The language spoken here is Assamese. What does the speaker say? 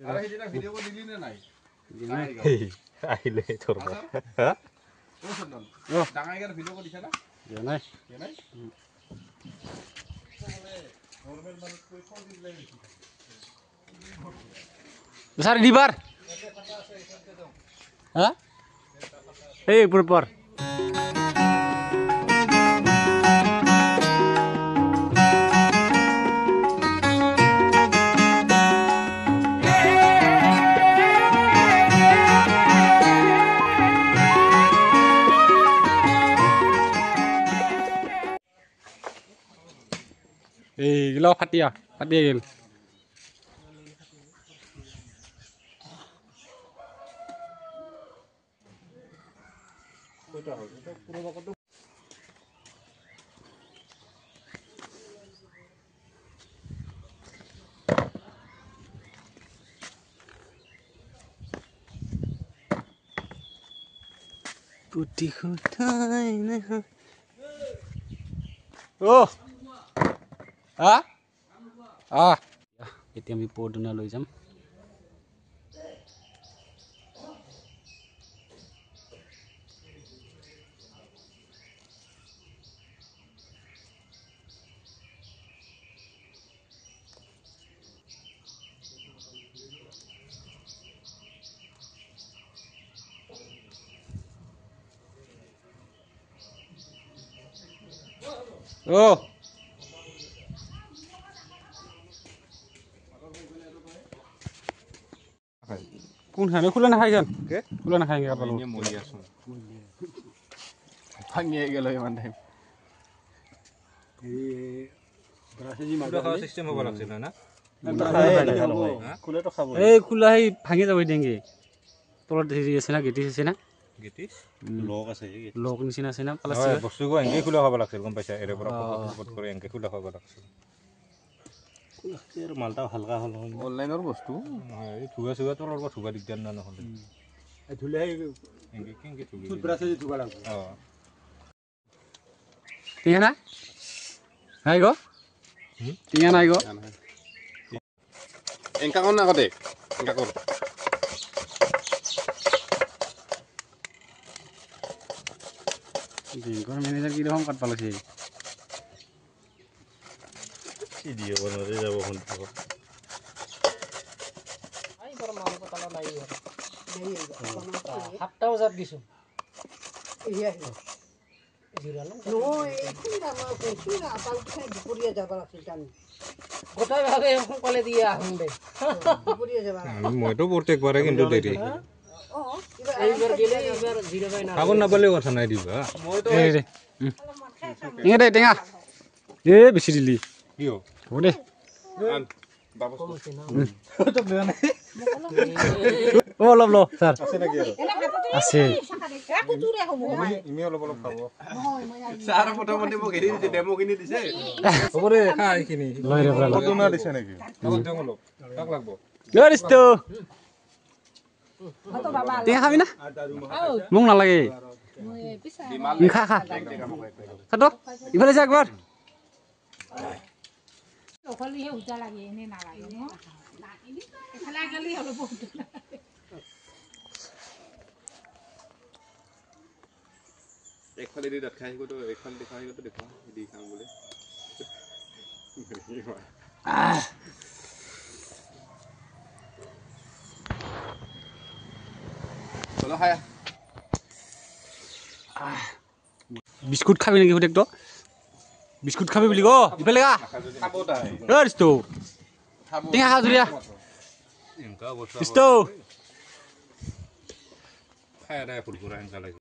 আৰে সেইদিনা ভিডিঅ' কৰি দিলি নে নাই? আহিলে ধৰব হা। ও চন্দন, ডাঙাইগাৰ ভিডিঅ' কৰি দিছা না? দিয়া নাই। দিয়া নাই। ছাৰ দিবাৰ হা এই ওপৰ পৰ। এইগিলাও ফাটিয়া ফাটিয়ে গেল। অ' এতিয়া আমি পদুনা লৈ যাম। অ' কোন খায়? খোলা নাখায় কেন? খোলা নাখায়। মৰি আছো, ভাঙিয়ে গেল ইমান টাইম। চিষ্টেম হ'ব লাগিছিল না? এই খোলা সেই ভাঙি যাব dengue. তলত হেৰি আছে না, গেটিছ আছে না, গেটিছ লক আছে, লক নিচিনা আছে না প্লাষ্টিক বস্তু এনকে খোলা খাব লাগিছিল, গম পাইছা? এৰে পৰা পকত কৰি এনকে খোলা খাব লাগিছিল। মালটা হালকা হ'ল অনলাইনৰ বস্তু নহয়। এই ধুৱা চুৱা তলৰ পৰা ধুবা দিগদাৰ না, নহ'লে ধুলে এনকে কেনকে ধুবি? টুথব্ৰাছে ধুবা লাগব। অঁ টেঙা না নাই গো, টেঙা নাই গো। এনকা কৰ না আগতে, এনকা কৰ। বেংকৰ মেনেজাৰ কিৰকম কাটবা লাগছে। দিয়ে বনাতে যাব। সাতটা বজাত গেছো। মইতো প্ৰত্যেকবাৰে কিন্তু দেৰি আগত নাপালেও কথা নাই, দিবা। টেঙা দে, টেঙা এই বেছি দিলি কিয়? হ'ব দে। অ অলপ ল ছাৰ আছে। ছাৰ প্ৰথমতে মোক হেৰি দিছে, ডেমো কিনি দিছে। হ'ব দে, খা এইখিনি। লৈ ৰে, পদুনা দিছে নেকি? অলপ কাক লাগব? টেঙা খাবি না? মোক নালাগে, খা খা খাতো। ইফালে যা একবাৰ। একফালে দি দাঁত খাই আহিব তো, একফালে দি খাই আহিব তো, দেখুৱা দি খাম বোলে। চলো খাই। বিস্কুট খাবি নেকি সুধেক তো? বিস্কুট খাবি বুলি ক, ইফালে গা। ৰিস্তু টেঙা খা জুৰিয়া। ৰিস্তু খাই ফুল ফুৰা সেনেকা লাগে।